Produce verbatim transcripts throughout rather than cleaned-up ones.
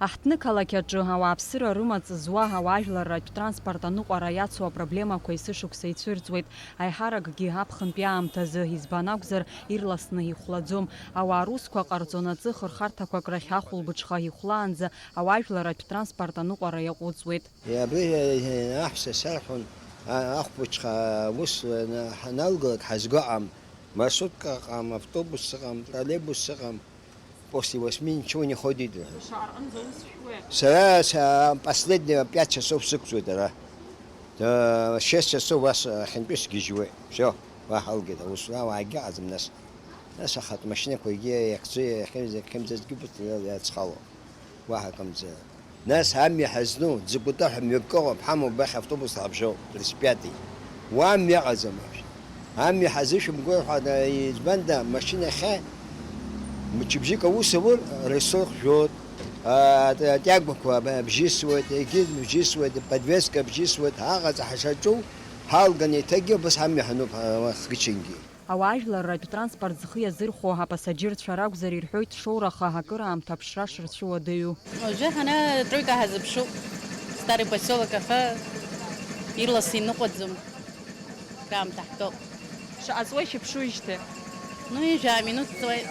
Аҳҭнықалақь аҿы ауааԥсыра рымаҵ зуа ауаажәларратә транспорт аныҟәара иацу апроблемақәа есышықәса ицәырҵуеит. Аиҳаракгьы аԥхынтәи аамҭазы, избан акәзар, ирласны ихәлаӡом. Ауаа русқәа ҟарҵон аҵы хырхарҭақәак рахь ахәылбыҽха ихәлаанӡа ауаажәларратә транспорт аныҟәара иаҟәыҵуеит. Абри аҳәса сарҳәон, а-, ахәбыҽха аус ана-, ҳаналгалак ҳазго аҟам, маршрутка ыҟам, автобус ыҟам, троллейбус ыҟам, после восьми ничего не ходит, рҳәон. Шаҟа рҟынӡа ус шәуеи? Сара са-, последние пять часов сықәҵуеит ара. Э, шесть часов ас-, ахьынтәи сгьежьуеит. Всё, уа ҳалгеит, аус, ауаагьы ыҟаӡам нас. Нас ахатә машьынақәагьы иахьӡо, иахьымӡа-, иахьымӡазгьы убыс иацхало. Уаҳа акымзар. Нас амҩа ҳазну, Ӡыкәтаҳәа мҩак ыҟоуп, ҳамоуп, убахь автобус ҳаԥжәо, тридцать пятый. Уа амҩа ыҟаӡам уажә. Амҩа ҳазышәымгәар ҳәа, избанда, амашьына ахьа мчыбжьык аус аур, рессор хжәот, а, атиагәақәа бжьысуеит, егьи бжьысуеит, подвеска бжьысуеит, аҟаҵа ҳашаҿу ҳалганы еиҭагьы убас амҩа ҳануп, а, хгычынгьы. Ауаажәларратә транспорт зхы иазырхәо апасаџьырцәа ракәзар, ирҳәоит, шоураха акыраамҭа аԥшра шырцәуадаҩу. Уажәы ҳара атроика ҳазыԥшуп, Старый поселок, аха ирлас иныҟәаӡом, акраамҭа ҳтәоуп. Шаҟа ҵуеи шәыԥшуижьҭеи? Ну, ҩажәа минуҭ ҵуеит.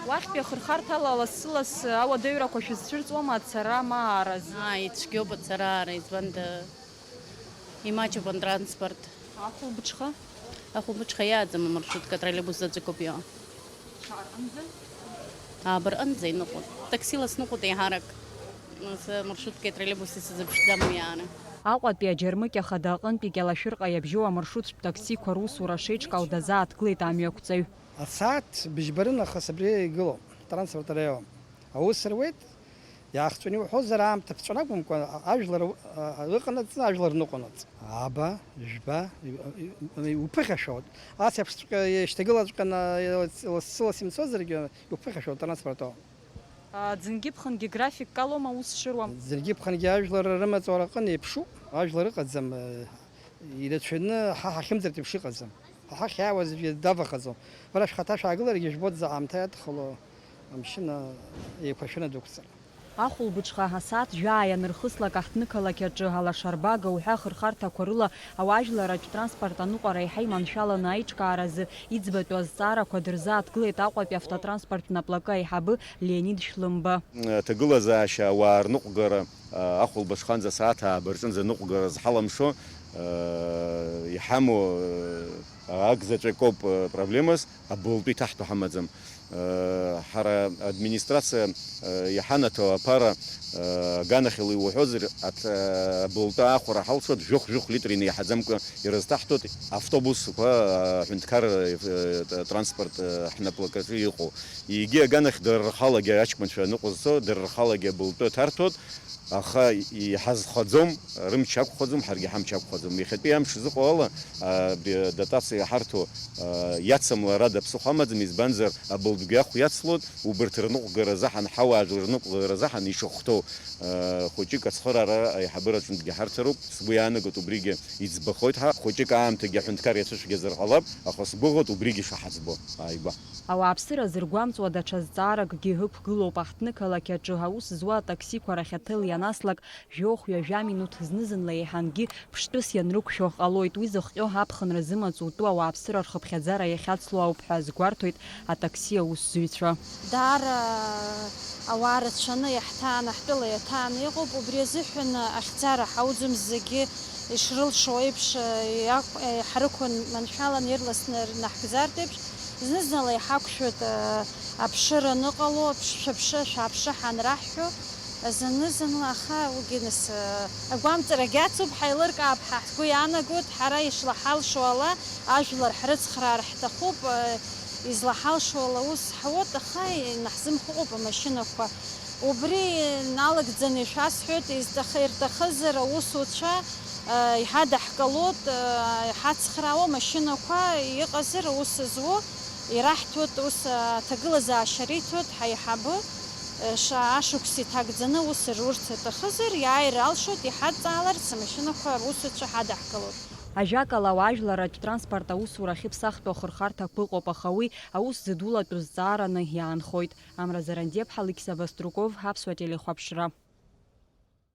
Уахьтәи ахырхарҭала лассы-лассы ауадаҩрақәа шәызцәырҵуама ацара ма ааразы? Ааи, ицәгьоуп ацара аара, избанда, имаҷуп атранспорт. Ахәылбыҽха? Ахәылбыҽха иааӡам амаршрутка, атроллейбус заҵәыкоуп иҟоу. Шаҟа рҟынӡа? Ааба рҟынӡа иныҟәоит. Таксила сныҟәоит еиҳарак. Нас амаршруткеи атроллейбуси сазыԥшӡам уи аара. Аҟәатәи аџьармыкьа хада аҟынтәи Кьалашәырҟа иабжьоу амаршруттә таксиқәа русура шеиҿкаау дазааҭгылеит амҩақәҵаҩ. Асааҭ быжьба рынахыс абри игылоуп, транспорт ареиуам. Аус руеит, иаахҵәаны иуҳәозар, аамҭа ԥҵәан акәымкәа, ажәлар, а, а, ыҟанаҵ, ажәлар ныҟәанаҵ. Ааба, жәба, и-, и-, и-, уԥыхьашәоит. Ас еиԥшҵәҟьа ишьҭагылаҵәҟьаны, лассы-ласс имцозаргьы, иуԥыхьашәоит транспорт. А, ӡынгьы-ԥхынгьы график калоума аус шыруам? Ӡынгьы-ԥхынгьы ажәлар рымаҵ уара аҟны еиԥшуп, ажәлар ыҟаӡам, э, ирацәаҩны ҳа ҳахьымӡартә еиԥш иҟаӡам. Ҳа ҳахь иаауаз аӡәгьы давахаӡом. Бара шәхаҭа шәаагыларгьы жәбоит заҟа аамҭа иадхало амшын, а, еиқәыршәаны дықәҵара. Ахәылбыҽха асааҭ жәаа ианырхыслак, аҳҭнықалақь аҿы алашарбага уҳәа ахырхарҭақәа рыла ауаажәларратә транспорт аныҟәара еиҳа иманшәаланы аиҿкааразы иӡбатәу азҵаарақәа дырзааҭгылеит Аҟәатәи автотранспорттә наплакы аиҳабы Леонид Шәлымба. Аҭагылазаашьа, ауаа рныҟәгара, ахәылбыҽханӡа асааҭ ааба рҿынӡа аныҟәгара зҳалымшо иҳамоу ак заҵәык ауп проблемас. Абылтәы иҭаҳтәу ҳамаӡам. Ҳара администрациа иҳанаҭо аԥара аганахьала иуҳәозар, аҭ-, абылтәы аахәара ҳалшоит, жәохә-жәохә литр инеиҳаӡамкәа ирызҭаҳтәуеит автобусқәа, аҳәынҭқар транспорт ҳнаплакаҿы иҟоу. Егьи аганахь дара рхалагьы аҷкәынцәа ныҟәызцо, дара рхалагьы абылтәы ҭарҭәоит. Аха иҳазхаӡом, рымч ақәхаӡом, ҳаргьы ҳамч ақәхаӡом. Иахьатәи амш зыҟоу ала, а, б-, дотациа иҳарҭо, а, иацымларада ԥсыхәа амаӡам, избанзар, абылтәгьы ахә иацлоит, убарҭ рныҟәгара азыҳәан, ҳауаажәлар рныҟәгара азыҳәан ишахәҭоу, а, хәыҷык ацхыраара аиҳабыраҿынтәгьы ҳарҭароуп. Сгәы иаанагоит, убригьы иӡбахоит ҳа. Хәыҷык аамҭагьы аҳәынҭқар иацәышәгьазар ҟалап, аха сгәыӷуеит убригьы шаҳаӡбо ааигәа. Ауааԥсыра зыргәамҵуа даҽа зҵааракгьы ықәгылоуп. Аҳҭнықалақь аҿы аус зуа атаксиқәа рахь аҭел ианаслак, жәохә-ҩажәа минуҭ, зны-зынла еиҳангьы ԥштәыс ианрықәшәо ҟалоит. Уи зыхҟьо аԥхынра зымаҵ утәу ауааԥсыра рхыԥхьаӡара иахьацло ауп ҳәа азгәарҭоит атакси аусзуҩцәа. Даара ауаа рацәаны иаҳҭааны, ҳтәыла иаҭааны иҟоуп, убри азыҳәан ахьӡара ҳауӡом, зегьы ишрылшо еиԥш, иақә-, ҳарықәын маншәалан ирласны рнаҳгӡартә еиԥш, зны-зынла иҳақәшәоит, аԥшыра аныҟало, аԥш-, шәаԥшы, шәааԥшы ҳанраҳҳәо, зны-зынла, аха уигьы нас, агәамҵрагь ацуп, ҳаилыркаап ҳәа ҳгәы иаанагоит, ҳара ишлаҳалшо ала ажәлар ҳрыцхраар ҳҭахуп, излаҳалшо ала ус ҳуоит, аха инаҳзымхәыҟуп амашьынақәа. Убри иналагӡаны ишәасҳәоит, изҭах-, ирҭахызар аусуцәа, иҳадаҳкылоит, иҳацхраауа амашьынақәа иҟазар аус зуа. Ираҳҭоит, ус аҭагылазаашьа риҭоит ҳаиҳабы, ша-, ашықәс иҭагӡаны ус рурц аҭахызар, иааир алшоит, иҳадҵааларц амашьынақәа русуцәа ҳадаҳкылоит. Ажәакала, ауаажәларратә транспорт аусура ахьыԥсахтәу ахырхарҭақәа ыҟоуп, аха уи аус зыдулатәу зҵаараны иаанхоит. Амра Зарандиаԥҳа, Алықьса Баструков, Аԥсуа телехәаԥшра.